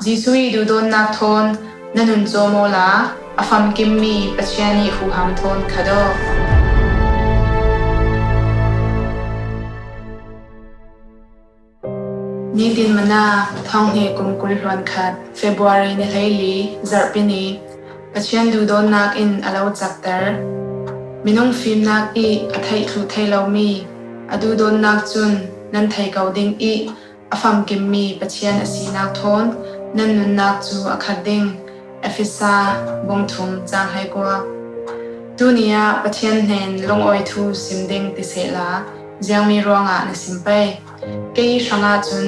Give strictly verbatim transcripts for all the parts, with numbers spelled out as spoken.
Jesuh ih duhdawtnak thawn na nun cawm awla, a famkimmi Pathian ih huham thawn khat aw. Nitin Manna, thawng hnih kum kul hluan khat, February ni hleili, Zarhpi ni. Pathian duhdawtnak in a lo cakter. Minung fimnak ih a theih thluh thei lomi a duhdawtnak cun nan thei ko ding ih, a famkimmi Pathian a sinak thawn nan nunnak cu a khat ding. Efesa bung thum cang hleikua. Tuni ah Pathian hnen lungawi thu sim ding ti sehla, ziangmi ruangah na sim pei? Kei hrangah cun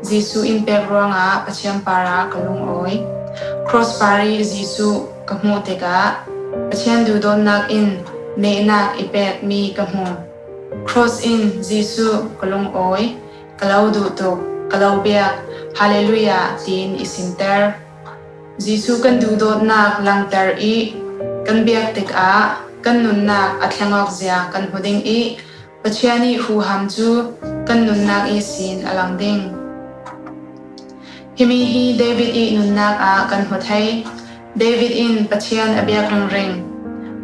Jesuh in pek ruangah Pathian parah ka lungawi. Cross par ih Jesuh ka hmuh tikah Pathian duhdawtnak in nehnak i pekmi ka hmu. Cross in Jesuh ka lungawi, ka lo duh tuk, ka lo biak, Hallelujah tiin i simter. Jesuh kan duhdawtnak langter ih kan biak tikah kan nunnak a thleng awk zia kan hmu ding ih, Pathian ih huham cu kan nunnak ihsin a lang ding. Himi hi David ih nunnak ah kan hmu thei. David in Pathian a biak ringring.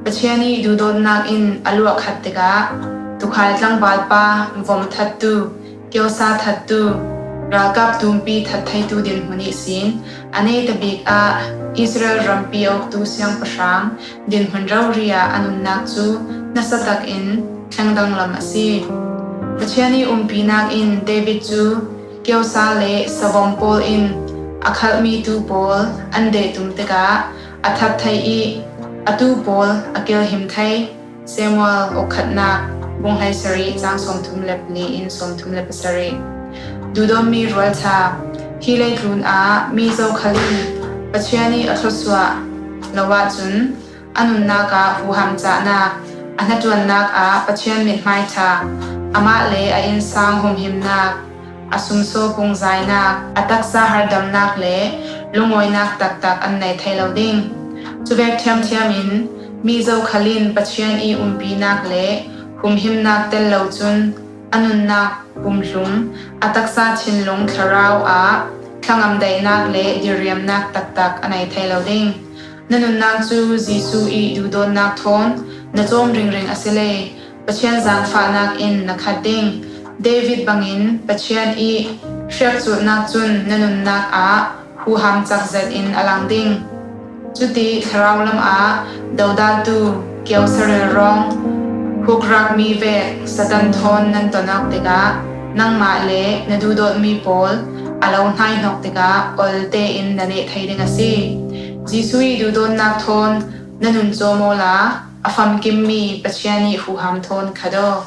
Pathian ih duhdawtnak in a luah khat tikah tuukhal tlangvalpa, vom thattu, kiosa thattu, ralkap tumpi that theitu dinhmun ihsin a neita bik ah Israel rampi a uktu siangpahrang dinhmun rori ah a nunnak cu nasa takin thleng danglam a si. Pathian ih umpinak in David cu kiosa le savom pawl in a khalhmi tuu pawl an deh tum tikah a that thei ih, a tuu pawl a kilhim thei. Samuel aukhatnak bung hleisarih cang sawmthum le pali in sawmthum le pasarih. Duhdawtmi rualṭha, hi leitlun ah mi zokhal in Pathian ih a thluasuah lo ahcun, a nunnak ah huham cahnak, a hnaṭuannak ah Pathian mithmai ṭha, amah le a innsang humhimnak, a sumsaw pungzainak, a taksa hardamnak le lungawinak taktak an nei thei lo ding. Cuvek ṭhiamṭhiam in mi zokhal in Pathian ih umpinak le humhimnak tel lo cun a nunnak pumhlum, a taksa thinlung thlarau ah thlangam daihnak le diriamnak taktak a nei thei lo ding. Na nunnak cu Jesuh ih duhdawtnak thawn na cawm ringring a si le Pathian zaangfahnak in na khat ding. David bangin Pathian ih hriakculhnak cun na nunnak ah huham cak zetin a lang ding. Cuti thlarau lam ah dodaltu, kiosa rilrawng, hukrakmi vek Satan thawn nan ton awk tikah, nangmah le na duhdawtmi pawl a lo hnaihnok tikah ol tein na neh thei ding a si. Jesuh ih duhdawtnak thawn na nun cawm awla, a famkimmi Pathian ih huham thawn khat aw.